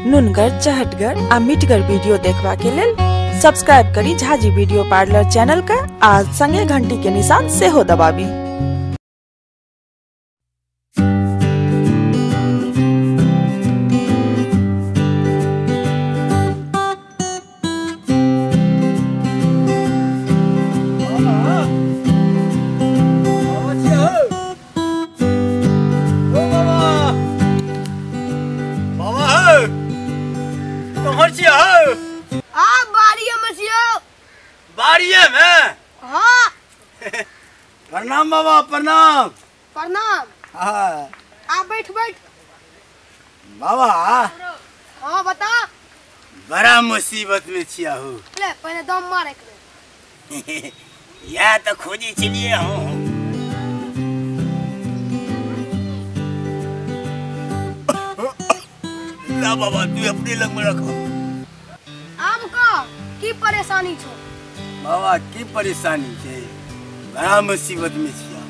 नुनगर, चहटगर आ मिठगर वीडियो देखबा के लेल सब्सक्राइब करी झाजी वीडियो पार्लर चैनल का आ संगे घंटी के निशान सेहो दबाबी। प्रणाम बाबा, प्रणाम प्रणाम। हाँ आ बैठ बैठ बाबा। हाँ बता। बड़ा मुसीबत में छिया हो। ले पहले दम मार एक बेर। या तो खोजी चलिए हूँ। ला बाबा तू अपने लग में रखो। आब का की परेशानी छो? बाबा की परेशानी छे, बड़ा मुसीबत में छिया।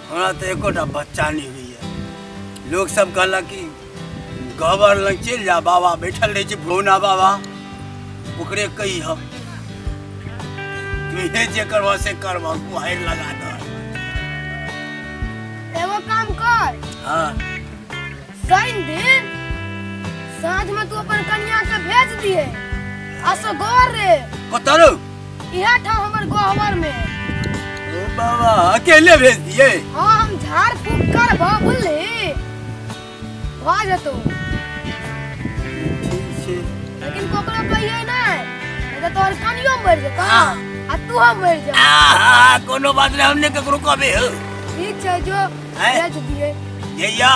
हमरा तो एकोटा बच्चा नहीं हुई है। लोग सब कहलक कि गहबर लग चलि जा, बाबा बैठल रहे छै भोना बाबा, ओकरे कही हम तुहे जे करबह से करबह, कुहारि लगा दह। एगो काम कर। हाँ। शनि दिन साँझ में तू अपन कन्या के भेज दिए असगोर रे। कतऽ रो? इहे ठाम हमर गोहबर में। ओ बाबा अकेले भेज दिए? हाँ हम झाड़ फूक करबो बुझली, भ जेतौ। ठीक छै। लेकिन ककरो कहिए नै, नहीं तऽ तोहर कनियो मरि जेतौ आ तूहो मरि जेबऽ। आहा कोनो बात नै, हम नै ककरो कहबे हो। ठीक छै जो भेज दिए। जइया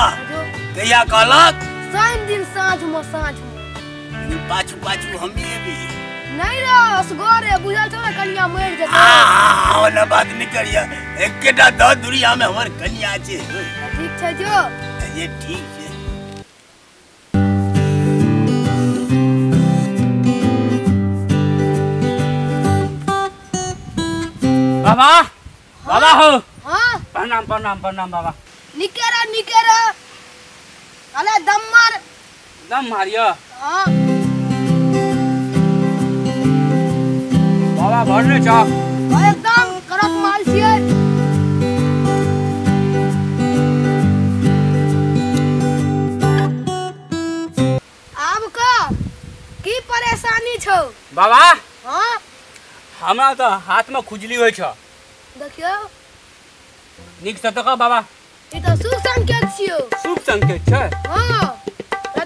कहिया कहलक? शनि दिन साँझ में। साँझ में पाछू पाछू हम भी एबी। नहीं रे असगरे बुझल छौ ने कनिया मरि जेतौ। आ ओना बात नहीं करिया, एकेटा दह दुनिया में हमर कनिया छै। ठीक छै जो। ये ठीक छै। बाबा बाबा हो। हां प्रणाम प्रणाम प्रणाम बाबा। निके रह निके रह। अले दम मार। दम मारियो? हां। बाबा भरने छौ? एकदम कड़क माल छियै। आब का की परेशानी छौ बाबा? हाँ हमरा तो हाथ में खुजली होइ छौ। देखियो नीक से तो बाबा। ई तो शुभ संकेत छियौ। शुभ संकेत छै? हाँ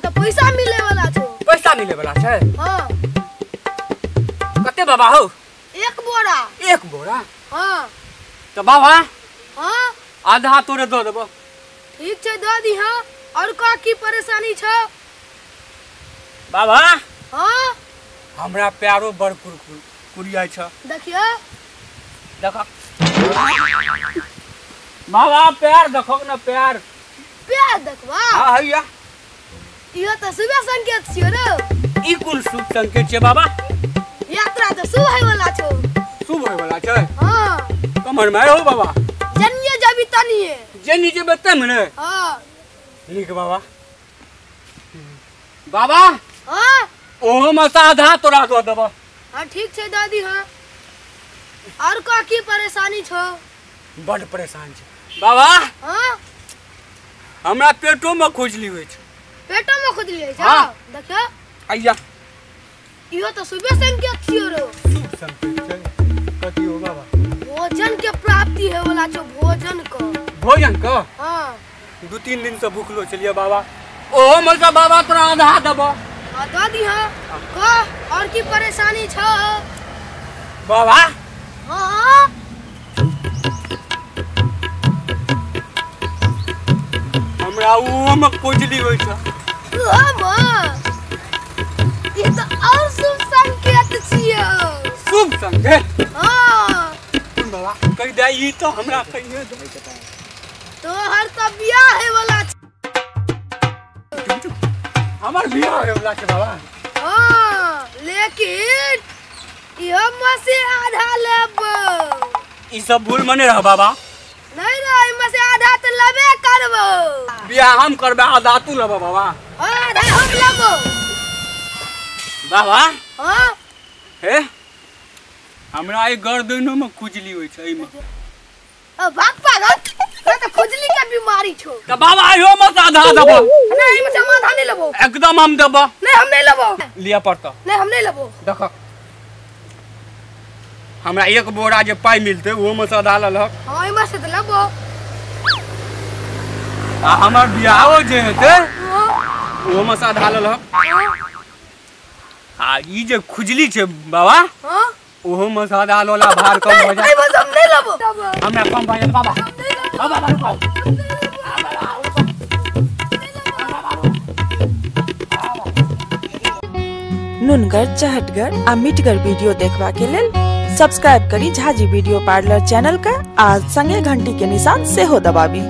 तो पैसा मिले वाला छौ। पैसा मिले वाला छै? हाँ। कते बाबा हो? एक बोरा। एक बोरा? हाँ। तो बाबा हाँ आधा तोरे दऽ देबो। ठीक छै दऽ दी। हाँ और का की परेशानी छौ बाबा? हाँ हमरा प्यारो बड़ कुरियाइ छौ। देखियो देखो बाबा प्यार देखो न, प्यार प्यार देखबा? हाँ हैया। इहो तो शुभ संकेत छियो रे। ई कोन शुभ संकेत छै बाबा? यात्रा तो शुभ होय वाला छौ। शुभ होय वाला छै? हाँ। कमर में हो बाबा? जनिए जबी तनिए। जनी जेबे तम ने? हाँ। नीक बाबा। बाबा हाँ ओहो में आधा तोरा दऽ देबो। हाँ ठीक छै दादी। हाँ और का की परेशानी छौ? बड परेशान छै बाबा। हाँ हमरा पेटो में खुजली होइ छै। पेटो में खुजली होइ छै? हाँ। देखियो आइया। इहो तो शुभ संकेत छियो रो। शुभ संकेत छै? कथी हो बाबा? भोजन के प्राप्ति होय वाला छौ। भोजन को। भोजन को? हाँ। 2-3 दिन से भूखलो छलियै बाबा। ओहो में से बाबा तोरा आधा देबो। हाँ दऽ दी। हाँ कह और की परेशानी छौ बाबा? हाँ हमरा ओहो में खुजली होइ छै। ओहो में? ई तो और शुभ संकेत छियौ। शुभ संकेत? हाँ। बाबा कहि दे ई तो हमरा कहिए दे। तोहर तो बियाह होय वाला छै। हमर बियाह होय वाला छै बाबा? हाँ लेकिन इहो में से आधा लेबो। ई सब भूल मने रह बाबा। नहीं रे एहिमे से आधा तऽ लेबे करबो। बियाह हम करबै, आधा तू लेबो बाबा। हाँ, आधा हम लेबो बाबा। हाँ। हे हमरा ई गर्दनो में खुजली होइ छै एहिमे। भाग पागल, तोरा तऽ खुजली के बीमारी छौ। तऽ बाबा इहो में से आधा देबो। नहीं, एहिमे से हम आधा नहीं लेबो। एकदम हम देबो। नहीं, हम नहीं लेबो। लिअ पड़तौ। नहीं, हम नहीं लेबो। देखो हमरा एक बोरा जे पाइ मिलतै ओहो में से आधा लेलक। हाँ, एहिमे से तऽ लेबो। आ हमर बियाहो जे हेतै ओहो में से आधा लेलक। आ ई जे खुजली छै बाबा ओहो में से आधा लोला भार कम हो जाए। नहीं, हम नहीं लेबो। हमरा कम भऽ जायत बाबा। बाबा रुको। नुनगर, चहटगर आ मिठगर वीडियो देखबा के लेल सब्सक्राइब करी झाजी वीडियो पार्लर चैनल के आ संगे घंटी के निशान सेहो दबाबी।